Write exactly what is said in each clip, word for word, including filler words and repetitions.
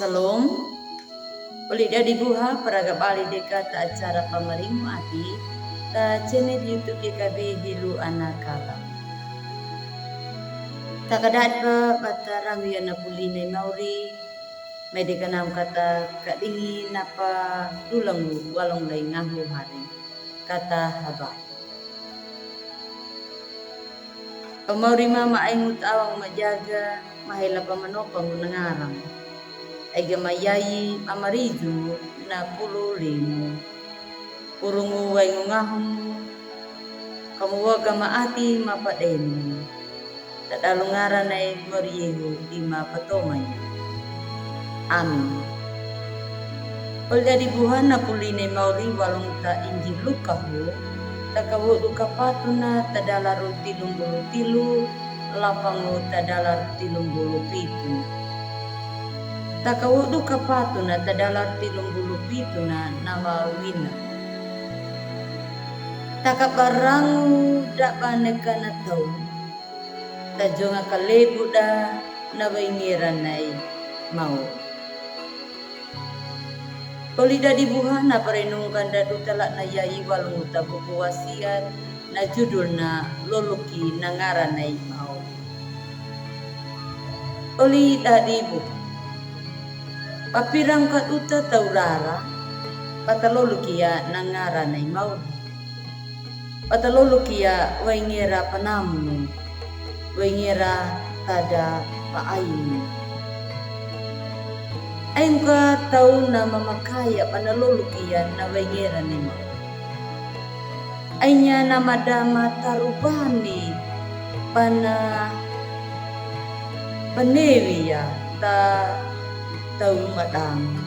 Salom. Oli dadi buha paraga bali deka ta acara pamaringu ati ta channel YouTube Y K B Helu Anakala. Ta kadadba bata rangu ya na puli na i mauri, mai deka nam kata kadingi napa dulangu walong lai ngahu hari. Kata haba. Pamauri mama aingu tawa majaga, mahela pamanopa ngu nangaram. Aiga mayai mamariju na pulu limu. Urungu waingu ngahumu, kamu waga ma ati ma pademu. Tadalu ngaran na i mauri Yehu di ma patomanya. Amin. Oli dadi buha na puli na i mauri walong ta Injil Luka hu, ta kawodu kapatuna tadalaru tilumbulu tilu, lapangu tadalaru tilumbulu pitu. Ta kawodu kapatuna tadalaru tilumbulu pituna na mawina. Ta kabarangu daba neka na tau. Ta jonga kalebu da na waingera na i mauri. Oli dadi buha na parenungkan da duta latna yai walong ta buku wasiat na judul na Loluki na ngaran na i mauri. Oli dadi buha. Papirang ka duta tau rara, bata loluki ya na ngaran na i mauri. Bata loluki ya waingera panamu, waingera tada paaini. Aingu ka tau na mamakaya bana loluki ya na waingera na i mauri. Ainya na madama tarubani bana panewi ya ta tau madama.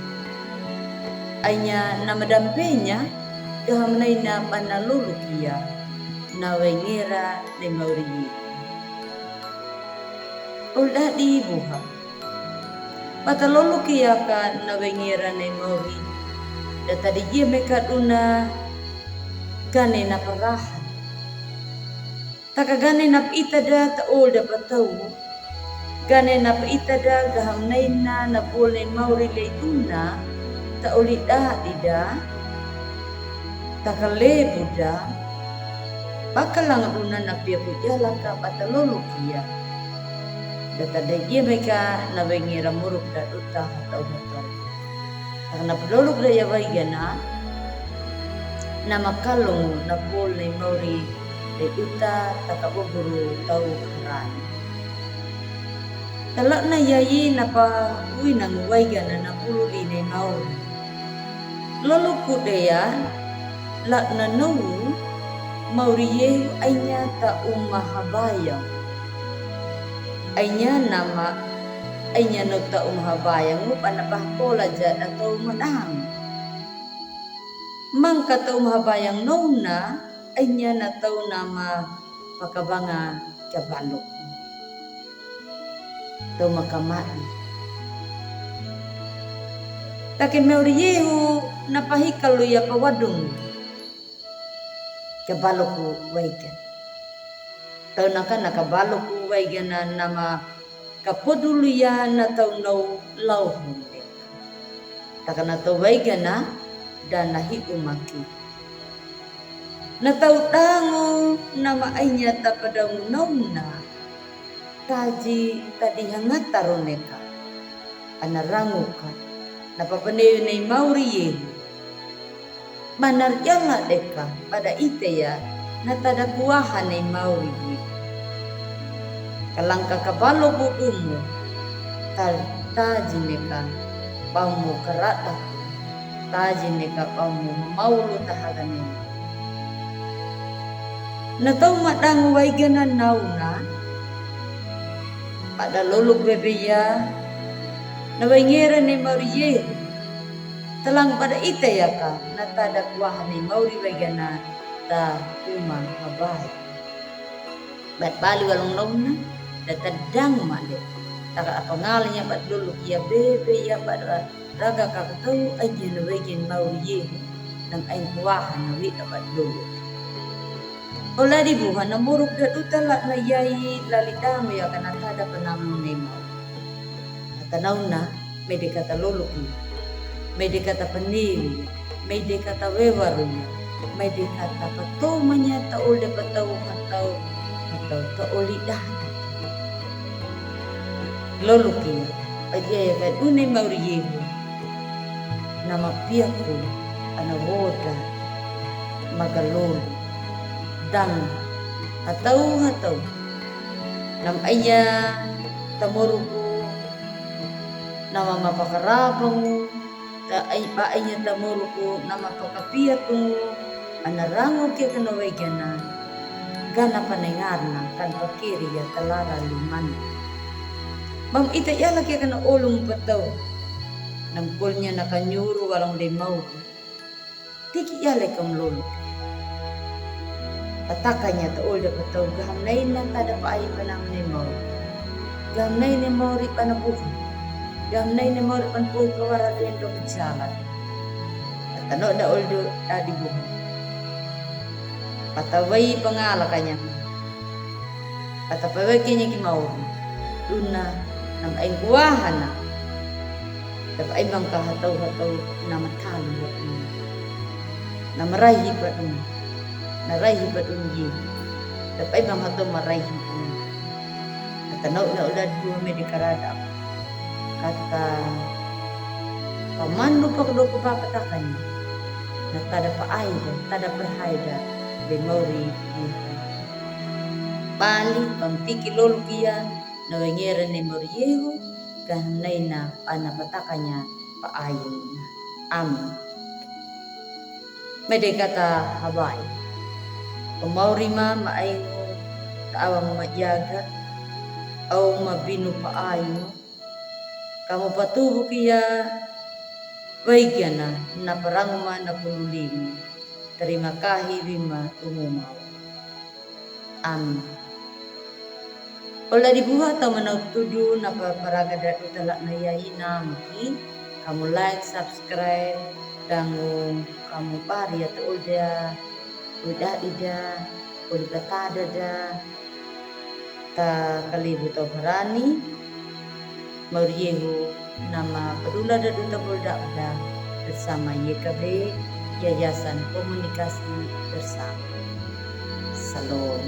Ainya na madama benya gaha manaina bana loluki ya na waingera na i mauri. Oli dadi buha. Bata loluki ya ka na waingera na i mauri. Da tadi gia meka duna gane na paraha. Ta ka gane na paita da ta oli da patau. Gane na paita da gaha manaina na bole na i mauri lai duna ta oli dadi da. Ta kalebu da. Baka langa duna na pia ku jala ka bata loluki ya. Da tadi gia meka na waingera muruk da duta hatau hatau. Karna paloluk da ya waigana na makalongu na bole na i mauri da duta ta kaboburu tau karani. Ta latna yai na pawinangu waigana na pulu li na i mauri. Loluku de ya latna nau mauri Yehu ainya ta uma habayang. Ainya nama, ainya nau ta uma habayangu bana baha kola ja da tau madangu. Mangka tau uma habayang nauna, ainya na tau nama pakabanga kabaloku. Tau makamadi. Ta ke mauri Yehu na pahikalu ya pawadung. Kabaloku waigana. Tau naka na kabaloku waigana nama kapodulu ya na tau nau lau hunde. Ta ka na tau waigana da na hiu maki. Na tau dangu nama ainya ta padaungu nauna. Taji tadi hangata ro neka. Ana rangu ka. Na papanewi na i mauri Yehu. Bana rjala deka bada ite ya na tada kuaha na i mauri Yehu. Kalangka kabaloku dumu. Ta, taji neka bamu karadaku. Taji neka bamu maulu ta haganena. Na tau madangu waigana nauna. Bada loluk bebe ya. Na waingera na i mauri Yehu. Talang bada ite ya ka na tada kuaha na i mauri waigana ta uma habai. Bad bali walong nauna da tadang made. Ta ka apangala nya bad loluk ya bebe ya bad raga ka katau ainya na waigana mauri Yehu. Nang ain kuaha na wida bad loluk. Oli dadi buha na muruk da duta latna yai lali dangu ya ka na tada panamu na i mauri. Kata nauna. Mai de kata lolok i, mai de kata panewi, mai de kata wewaru i, mai de kata patomanya ta olde patau hatau, hatau ta oli data. Lolok i, aya ya ka dune mauri yehu. Na mapiaku, ana woda, magalolo, dang, hatau hatau. Nam aya tamoruku, nama mapakarapa ngu, ta ai ba aya tamoruku, nama pakapia tungu, ana rangu kia kana wai gana, gana panengarna, kan pakiri ya talara liman. Mam ita yala kia kana olung patau, nam kolnya na kanyuru walang de mau. Tiki yale kam lolok. Patakanya ta olde patau gahamnaina tada pa ai panam ne mau. Gahamnaina mauri pana buha. Gahamnaina mauri pana buha kawara dendo jalan. Patano da olde adi buha. Patawai pangala kanya. Patapawai kenya ki mauri. Duna, nam ai ngguahana. Tapa ai bang ka hatau-hatau nama talu ya duna. Nama raihi pa duna. Na raihi pa duna ye. Tapa ai bang hatau maraihi duna. Kata nau na ula dua me de karada. Kata pamandu pa kedua ko bapa takanya. Na tada pa aida, tada perhaida. De mauri ye. Pali, pamtiki lolok iyan, na wengere ne mauri yehu, gahamnaina pana patakanya pa aina. Amin. Me de kata habai. Pamauri ma, ma aingu, ta awa ngu majaga, au mabinu pa aingu, kamu patubu kia, wai gana, na parangu ma na pululingu. Terima kahi wima tungu mau. Amin. Ola di buha tau mana tudu na pa paraga dadu tala na ya ina maki. Kamu like, subscribe, dangu kamu bari ya ta olda, uda ida, uli patada da. Ta kalibu tau harani. Mauri yehu nama padula dadu ta bolda da bersama Y K B, Yayasan Komunikasi Bersama. Salom.